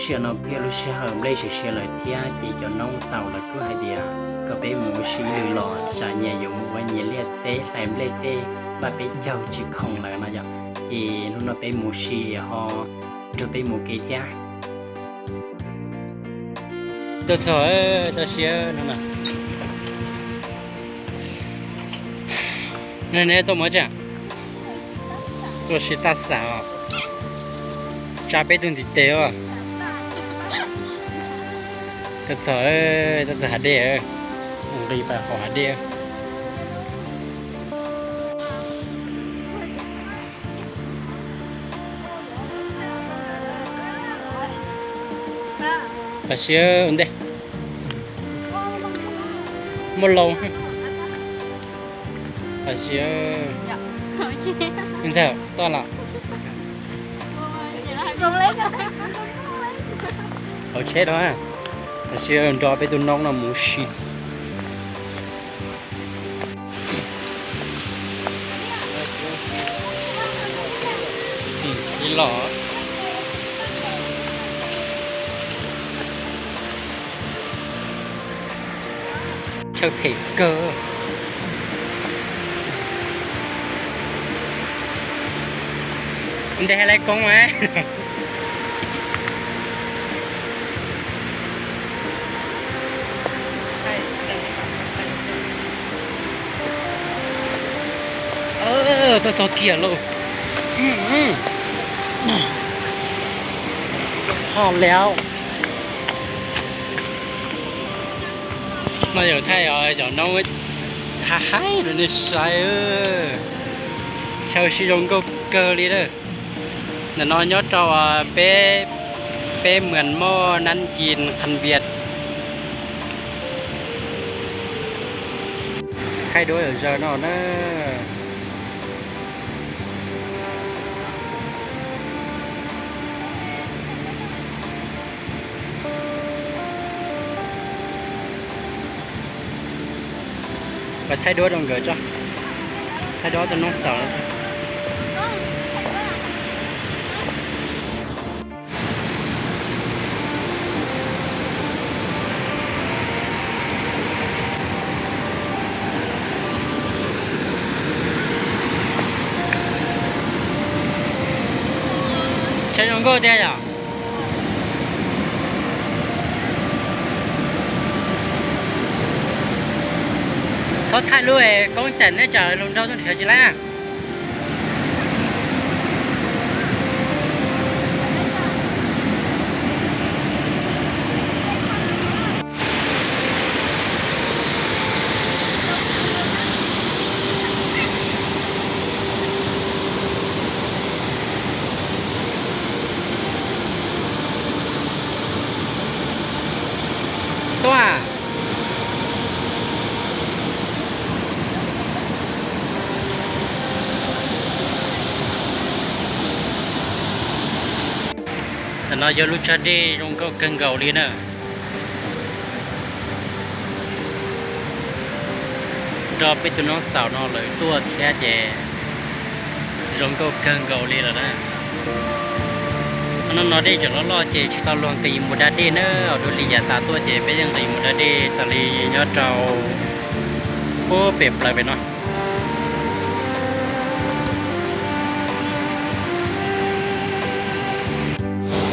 Tam sim no kuj yog lub sij hawm nplej siav siav lawm thiab ces cov noob xaus lawv kuj hais tias kom peb mus ua si ib lwm los tsam nyias yuav mus ua nyias liaj teb hlais nplej tej, npaj peb caug tsis khoom lawm no yom. Ces hnub no peb mus ua si ho nrog peb mus kev thiab. Tuaj txog, toj siab no. Neb tuaj mus tsev? Tuaj ua si tab xas os. Tsa peb tug ntiv tes os. Tuaj txog, tuaj txog hav dej, nqis pas hauv hav dej. Tam sim ua ntej muaj loo. Tam sim ntxawm tuaj los. Hauv tsheb no, tam sim nrog peb tus noob no mus ua si. Ib los. Chaw phem kawg. Nte hais laiv koob mas. Tuaj txog kiag lauj. Ho lawm. No yog thaij cov noob haib haib rau nej saib. Chaw ua si zoo nkauj kawg li lawm. Ntawm no nyob rau peb, peb Muas Moj Nab Ci Khas Vias. Thaij duab yam zaws no na. Los thaij duab rau nkawd tso. Thaij duab tus noob xaus. Tsheb zoo nkauj tiag yom. Txhob thaij lub koob tas neb tsam hluas nraug tuaj nrhiav tsis laib. Tuaj. Tam no yog lub tsag dej zoo nkauj kawg nkaus li na. Nrog peb tus noob xaus no lawv tuaj thiab ces zoo nkauj kawg nkaus li lawm na. No no dej tseem loj loj ces tsis tau luag nqis mus da dej na, dua li yav tas tuaj ces peb yeej nqis mus da dej tas li nyob rau puag pem plaws pem no.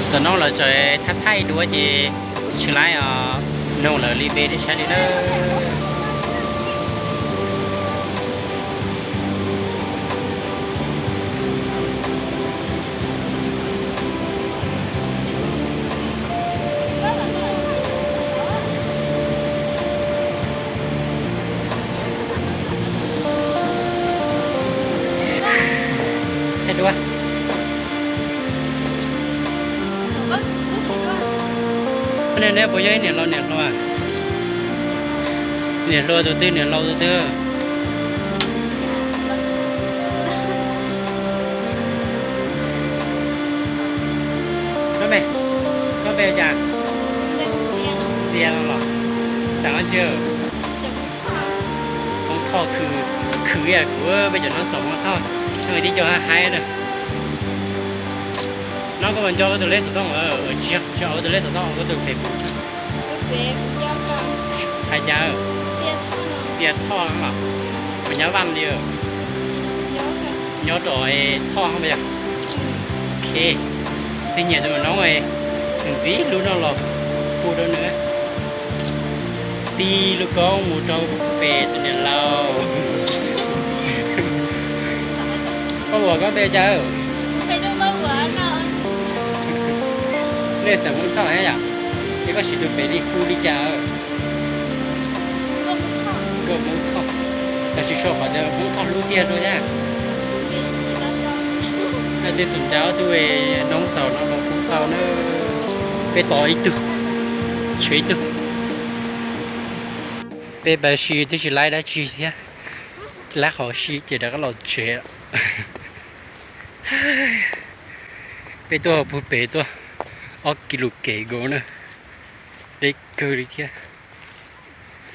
Xov noob lawv tseem thaij thaij duab ces tsis laib os, noog lawv li npe nej saib li na. Thaij duab. Neb puas yog ib niam laus niam hluas? Niam hluas tus twg niam laus tus twg? Koj me, koj npe cas? Xia no los? Xav dab tsi? Hmoob Thoj khwv, khwv ib yam kuv peb cov noob xaus Hmoob Thoj, nws tib co haib haib na. Koj puas nco koj tus lej xov tooj? Tsis yog, tsis yog tus lej xov tooj, koj tus Facebook. Hais cas? Xia Thoj los? Puas nyob Vaj li? Nyob rau Thoj yog? Ok. Twb nyiam tus noob, tus ntxim hlub no los hu rau nws. Tig lub koob mus rau pem tus niam laus. Koj ua koj npe cas? Nej xeem Hmoob Thoj thiab yom? Es koj siv tus Facebook li cas? Nkauj Hmoob Thoj. Koj sim sau qhov tias Hmoob Thoj hlub tiag rau thiab. Leej twg xav nrog ob tug noob txaus no los hu tau na. Peb tos ib tug, tshuav ib tug. Peb pab si twb tsis laib dab tsi thiab, laib qhov si ces rov qab los tsev. Peb tuaj puag pem tuaj ob kis lus kev nkaus na, deb kawg li thiab.